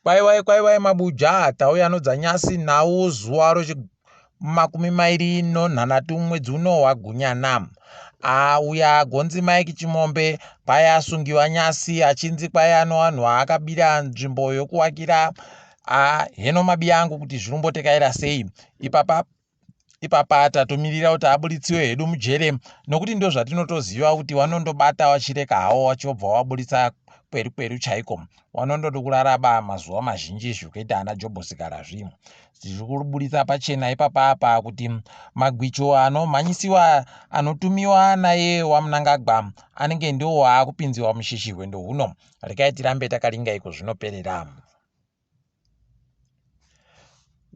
Kwaiwai kwaiwai mabuja tauya anodza nyasi nhau zuva rochimakumi mairi nonhanhatu mwedzi uno wagunyana. Auya gonzi Mike Chimombe kwai asungiwa nyasi achinzi kwai ano vanhu aakabira nzvimbo yokuwakira heno mabi angu kuti zvirumbotekaira sei ipapa ipapa tatomirira kuti aburitsiwe hedu mujere nokuti ndozvatinotoziva kuti wanondobata wachireka hawo wachobva waburitsa kweru kweru chaiko wanondoda kuraraba mazuva mazhinji zvikuita ana Jobho Sigarazvi tiri kuburitsa pachena ipapa apa kuti magwicho anomhanyisiwa anotumiwa naye waMnangagwa anenge ndiwo aakupinziwa mushishi hwendo huno rekai tirambe takaringa iko zvinoperera.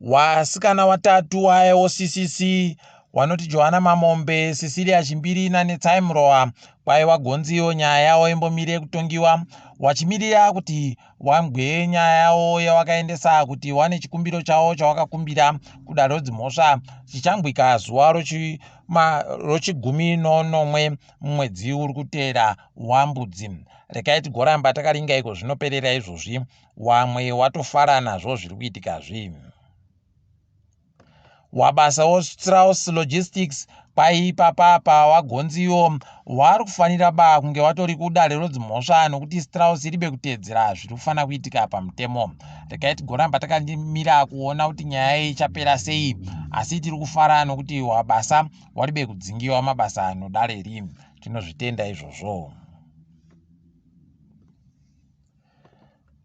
Wasikana watatu wayo CCC wanoti Johanna Mamombe, Cecilia Chimbiri naNetsai Murowa kwaiwa gonziyo nyaya yawo imbomire kutongiwa wachimirira kuti wangwe nyaya yawo yawakaendesa kuti wane chikumbiro chawo chawakakumbira kudare rodzimhosva chichangwika zuva rochigumi nonomwe mumwedzi uri kuteera wambudzi. Rekai tigoramba takaringa iko zvinoperera izvozvi wamwe watofara nazvo zviri kuitika zvi. Wabasa woStrauss Logistics kwaipapa apa wagonziwo wari kufanira ba kunge watori kudare rodzimhosva nokuti Strauss iribe kuteedzera zviri kufanira kuitika pamutemo. Regai tigoramba takamira kuona kuti nyaya ichapera sei asi tiri kufara nokuti wabasa waribe kudzingiwa mabasa nodare ri tinozvitenda izvozvo.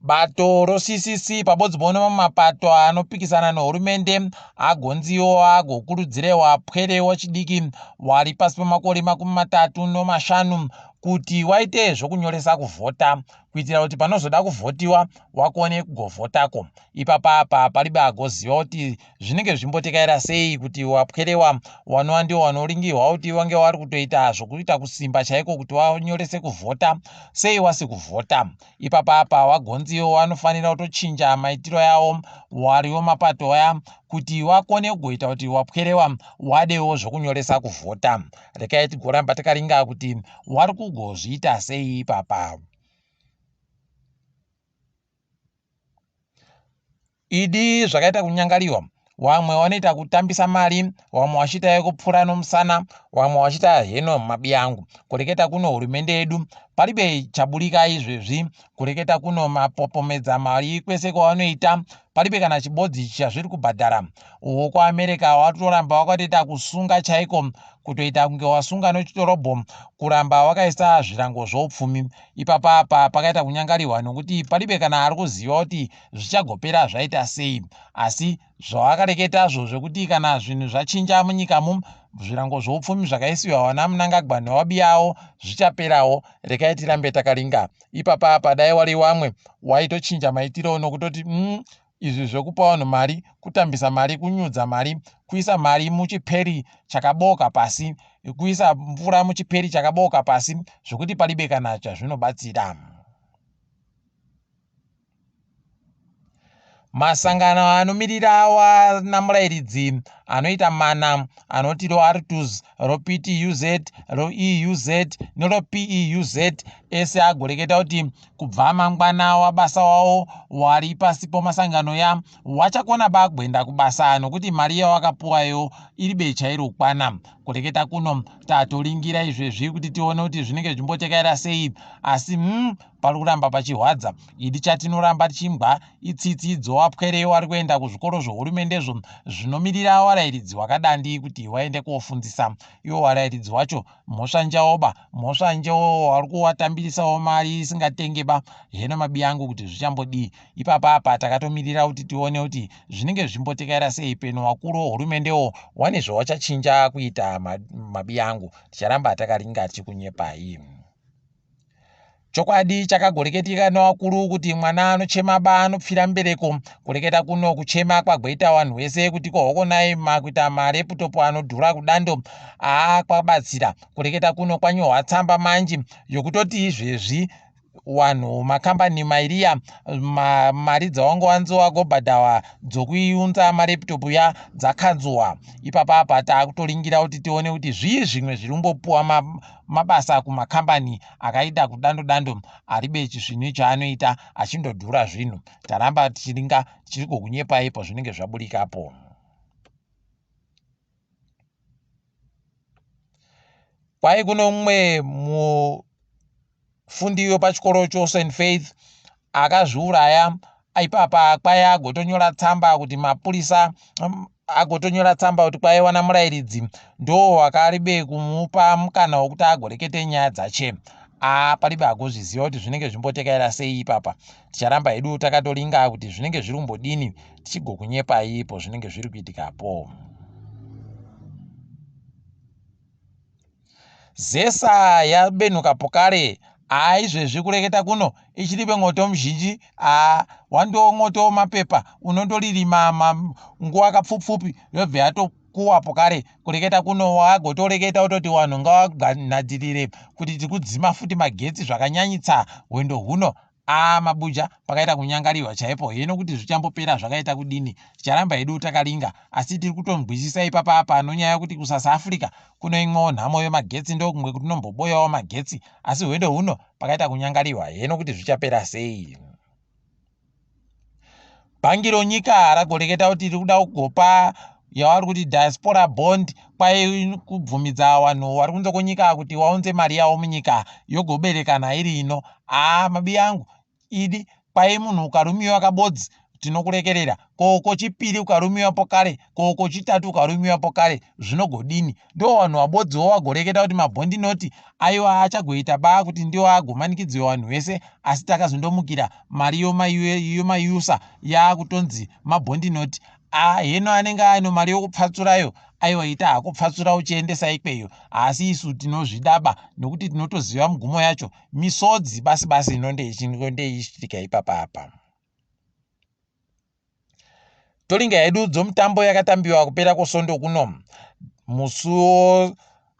Bato roCCC pabodzi nemamwe mapato anopikisana nehurumende agonziwo agokurudzire wapwere wechidiki wari pasi pemakore 35 kuti waite zvokunyoresa kuvhota kuitira kuti panozoda kuvhotiwa wakone kugovhotako. Ipapa apa paribe agoziva kuti zvinenge zvimbotekaira sei kuti wapwerewa wanova ndiwo wanoringirwa kuti wange wari kutoita zvokuita kusimba chaiko kuti wanyorese kuvhota sei wasi kuvhota. Ipapa apa wagonziwo wanofanira kutochinja maitiro yawo wariwo mapato aya kuti wakone kugoita kuti wapwerewa wadewo zvokunyoresa kuvhota. Rekai tigoramba takaringa kuti wari kugozviita sei ipapa. Idi zvakaita kunyangariwa wamwe wanoita kutambisa mari wamwe wachiita yekupfura nomusana wamwe wachiita heno mabi angu kureketa kuno hurumende yedu paribe chaburika izvezvi kureketa kuno mapopomedza mari kwese kwavanoita paribe kana chibodzi chazviri kubhadhara uwo kuAmerica watoramba wakatoita kusunga chaiko kutoita kunge wasunga nochitorobho kuramba wakaisa zvirango zvoupfumi ipapa apa pakaita kunyangariwa nokuti paribe kana ari kuziva kuti zvichagopera zvaita sei asi zvawakareketazvo zvekuti kana zvinhu zvachinja munyikamo zvirango zvoupfumi zvakaisiwa vana Mnangagwa newabiyawo zvichaperawo rekai tirambe takaringa ipapa apa dai wari wamwe waitochinja maitiro nokutoti izvi zvekupa vanhu mari kutambisa mari kunyudza mari kuisa mari muchiperi chakabooka pasi kuisa mvura muchiperi chakabooka pasi zvokuti paribe kana chazvinobatsira. Masangano anomirira vanamurairidzi anoita mana anoti roArtuz, roPTUZ, roEUZ neroPEUZ ese agoreketa kuti kubva mangwana wabasa wawo wari pasi pomasangano ya wachakona bagwenda kubasa nokuti mari yawakapuwayo iri bechairi kukwana. Kureketa kuno tatoringira izvezvi kuti tione kuti zvinenge zvimbotekaira sei asi pari kuramba pachihwadza. Idi chatinoramba tichimbwa itsitsi dzowapwere wari kuenda kuzvikoro zvohurumendezvo zvinomirira warairidzi wakadandi kuti waende kofundzisa. Iwo warairidzi wacho mhosva njaoba mhosva njewo wari kuwatambirisawo mari isingatengeba heno mabi angu kuti zvichambodii. Ipapa apa takatomirira kuti tione kuti zvinenge zvichimbotekaira sei peno wakuru wohurumendewo wane zvawachachinja kuita mabi angu. Ticharamba takaringa tichikunyepai. Chokwadi chakagoreketika nevakuru kuti mwana anochema ba anopfira mbereko. Kureketa kuno kuchema kwagweita vanhu vese kuti kohokonai makuita mareputopu anodhura kudando aa kwabatsira. Kureketa kuno kwanyorwa tsamba manji yokutoti izvezvi Wanhu makambani mairiya ma, mari dzawanga wanzi wagobhadhawa dzokuiunza marepitopu ya dzakanzuwa. Ipapa apa taakutoringira kuti tione kuti zvii zvimwe zviri kumbopuwa ma, mabasa kumakambani akaita kudando dando aribe chisvinu chaanoita achindodhura zvinhu. Taramba tichiringa tichiri kukunyepai zvinenge zvaburikapo. Kwai kuno mumwe mufundi wepachikoro choSt Faith akazviuraya ipapa kwai agotonyora tsamba kuti mapurisa agotonyora tsamba kuti kwaiwana murayiridzi ndo wakaribe kumupa mukana wekuti agorekete nyaya dzache. A paribe agozviziva kuti zvinenge zvimbotekaira sei ipapa. Ticharamba hedu takatoringa kuti zvinenge zviri kumbodini tichigokunyepai ipo zvinenge zviri kuitikapo. Zesa yabenuka pokare aizvezvi kureketa kuno ichiribe mwoto muzhinji a wandiwo mwoto wemapepa unondoririma nguva kapfupfupi yobva yatokuwa pokare. Kureketa kuno wagotoreketa kutoti vanhu ngavaganhadzirire kuti tikudzima futi magetsi zvakanyanyitsa hwendo huno. A mabuja pakaita kunyangariwa chaipo heno kuti zvichambopera zvakaita kudini. Ticharamba hedu takaringa asi tiri kutonzwisisa ipapa apa nonyaya yekuti kuSouth Africa kuno imwewo nhamo yemagetsi ndokumwe kutinomboboyawo magetsi asi hwendo huno pakaita kunyangariwa heno kuti zvichapera sei. Bhangi ronyika ragoreketa kuti riri kuda kugopa yavari kuti diaspora bond kwai kubvumidza vanhu vari kunze kwenyika kuti vaunze mari yavo munyika yogoberekana iri ino. Aa mabi angu idi kwai munhu ukarumiwa kabodzi tinokurekerera, ko kochipiri ukarumiwa pokare, ko kochitatu ukarumiwa pokare zvinogodini? Ndo vanhu vabodziwo vagoreketa kuti mabhondi noti aiwa achagoita baa kuti ndiwo agomanikidziwa vanhu vese, asi takazondomukira mari yomayusa yaakutonzi mabhondi noti. A heno anenge aino mari yokupfatsurayo aiwa ita hako pfatsura uchiendesa ikweyo, asi isu tinozvidaba nokuti tinotoziva mugumo yacho misodzi basi basi inonde ichiitika ipapa apa. Toringa hedu dzomutambo yakatambiwa kupera kwosondo kuno. Musi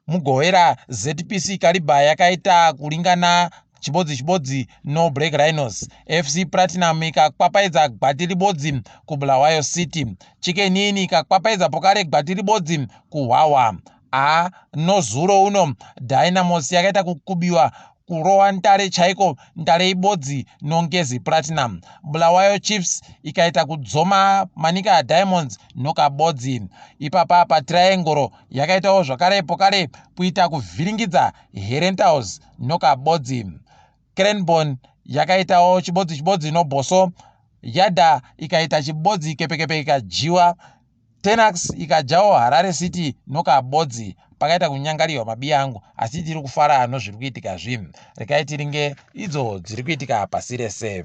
Mugovera ZPC Kariba yakaita kuringana chibodzi chibodzi noBlack Rhinos. FC Platinum ikakwapaidza gwati ribodzi kuBulawayo City. Chicken Inn ikakwapaidza pokare gwati ribodzi kuHwahwa. A nozuro uno Dynamos yakaita kukubiwa kurowa ntare chaiko ntare ibodzi noNgezi Platinum. Bulawayo Chiefs ikaita kudzoma Manica Diamonds nokabodzi. Ipapa paTriangle yakaitawo zvakare pokare kuita kuvhiringidza Herentals nokabodzi. Cranborne yakaitawo chibodzi chibodzi noBosso. Yada ikaita chibodzi kepekepe ikadyiwa. Tenax ikadyawo Harare City nokabodzi. Pakaita kunyangariwa mabi angu asi tiri kufara nozviri kuitika zvinhu. Regai tiringe idzo dziri kuitika pasi rese.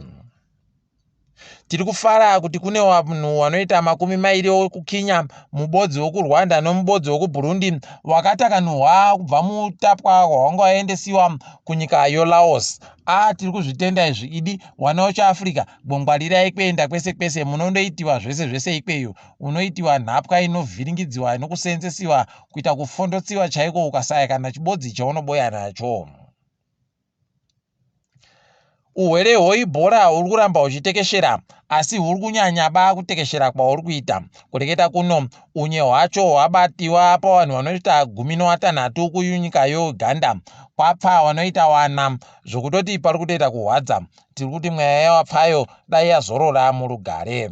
Tiri kufara kuti kune vanhu vanoita 20 okuKenya, mubodzi wekuRwanda nomubodzi wekuBurundi wakatakanurwa kubva mutapwa hwavanga vaendesiwa kunyika yoLaos. A tiri kuzvitenda izvi idi wana wechiAfrica gongwarirai kuenda kwese kwese munondoitiwa zvese zvese ikweyo. Unoitiwa nhapwa inovhiringidziwa nokusenzesiwa kuita kufondotsiwa chaiko ukasaya kana chibodzi chaunoboya nacho. Uhwere hweEbola huri kuramba huchitekeshera asi huri kunyanya ba kutekeshera kwauri kuita. Kureketa kuno unye hwacho hwabatiwa pavanhu vanoita 16 kunyika yeUganda kwapfa vanoita wana zvokutoti pari kutoita kuhwadza. Tiri kuti mweya yavapfayo dai yazorora murugare.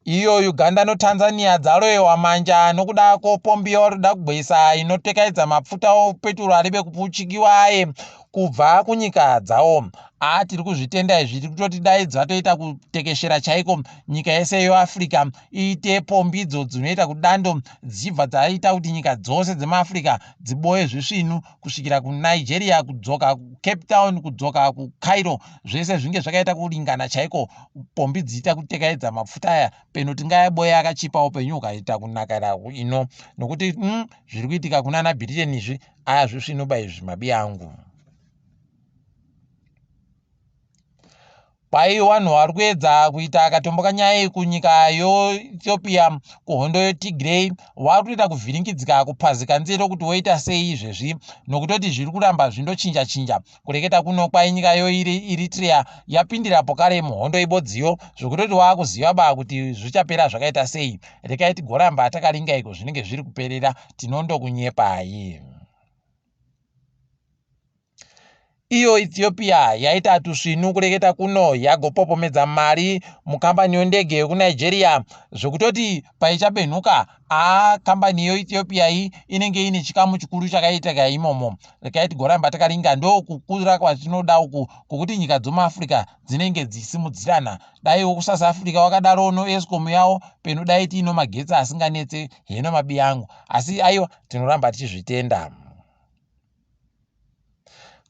Iyo Uganda noTanzania dzaroyewa manja nokuda kwopombi yavari kuda kugwesa inotekaidza mapfuta opeturu aribe kupuchikiwa aye kubva kunyika dzawo. A tiri kuzvitenda izvi tiri kutoti dai dzatoita kutekeshera chaiko nyika yese yeAfrica iite pombi idzo dzinoita kudando dzichibva dzaita kuti nyika dzose dzemuAfrica dziboye zvisvinu kusvikira kuNigeria kudzoka kuCape Town kudzoka kuCairo zvese zvinge zvakaita kuringana chaiko pombi dziita kutekaidza mapfuta aya peno tingayaboya akachipa upenyu hukaita kunakira ino nokuti zviri kuitika kunana Britain izvi aya zvisvinuba izvi mabi angu. Kwai wanhu wari kuedza kuita katombo kanyaya kunyika yoEthiopia kuhondo yeTigray wari kutoita kuvhiringidzika kupazika nzero kuti woita sei izvezvi nokutoti zviri kuramba zvindochinja chinja. Kureketa kuno kwai nyika yoEritrea yapindira pokare muhondo ibodziyo zvokutoti waakuziva ba kuti zvichapera zvakaita sei. Rekai tigoramba takaringa iko zvinenge zviri kuperera tinondokunyepai. Iyo Ethiopia yaita tusvinu kureketa kuno yagopopomedza mari mukambani yondege yekuNigeria zvekutoti paichabenhuka aa kambani yeEthiopia iyi inenge ine chikamu chikuru chakaitika imomo. Rekai tigoramba takaringa ndokukura kwatinoda uku kwokuti nyika dzomuAfrica dzinenge dzichisimudzirana. Daiwo kuSouth Africa wakadaro noEskom yawo peno dai tiino magetsi asinganetse heno mabiyangu asi aiwa tinoramba tichizvitenda.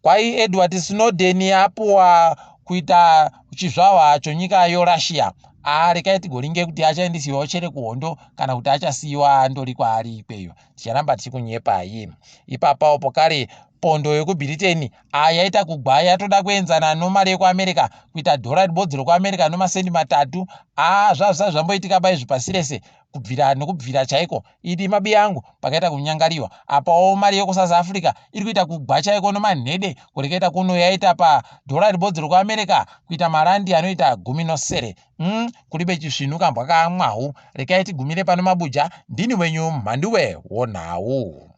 Kwai Edward Snowden apuwa kuita chizvahwa chonyika yoRussia. Aa rekai tigoringe kuti achaendesiwawo chere kuhondo kana kuti achasiyiwa andori kwaari ikweyo. Ticharamba tichikunyepai. Ipapawo pokare pondo yekuBritain a yaita kugwa yatoda kuenzana nomari yekuAmerica kuita dhora ribodzi rokuAmerica nomasendi matatu. A zvazvisati zvamboitika ba izvi pasi rese kubvira nokubvira chaiko idi mabi angu pakaita kunyangariwa apawo mari yekuSouth Africa iri kuita kugwa chaiko nomanhede kureketa kuno yaita padhora ribodzi rokuAmerica kuita marandi anoita 16 kuribe chisvinu kambwa kaamwahu. Rekai tigumire pano mabuja ndini wenyu Mhanduwe wonhau.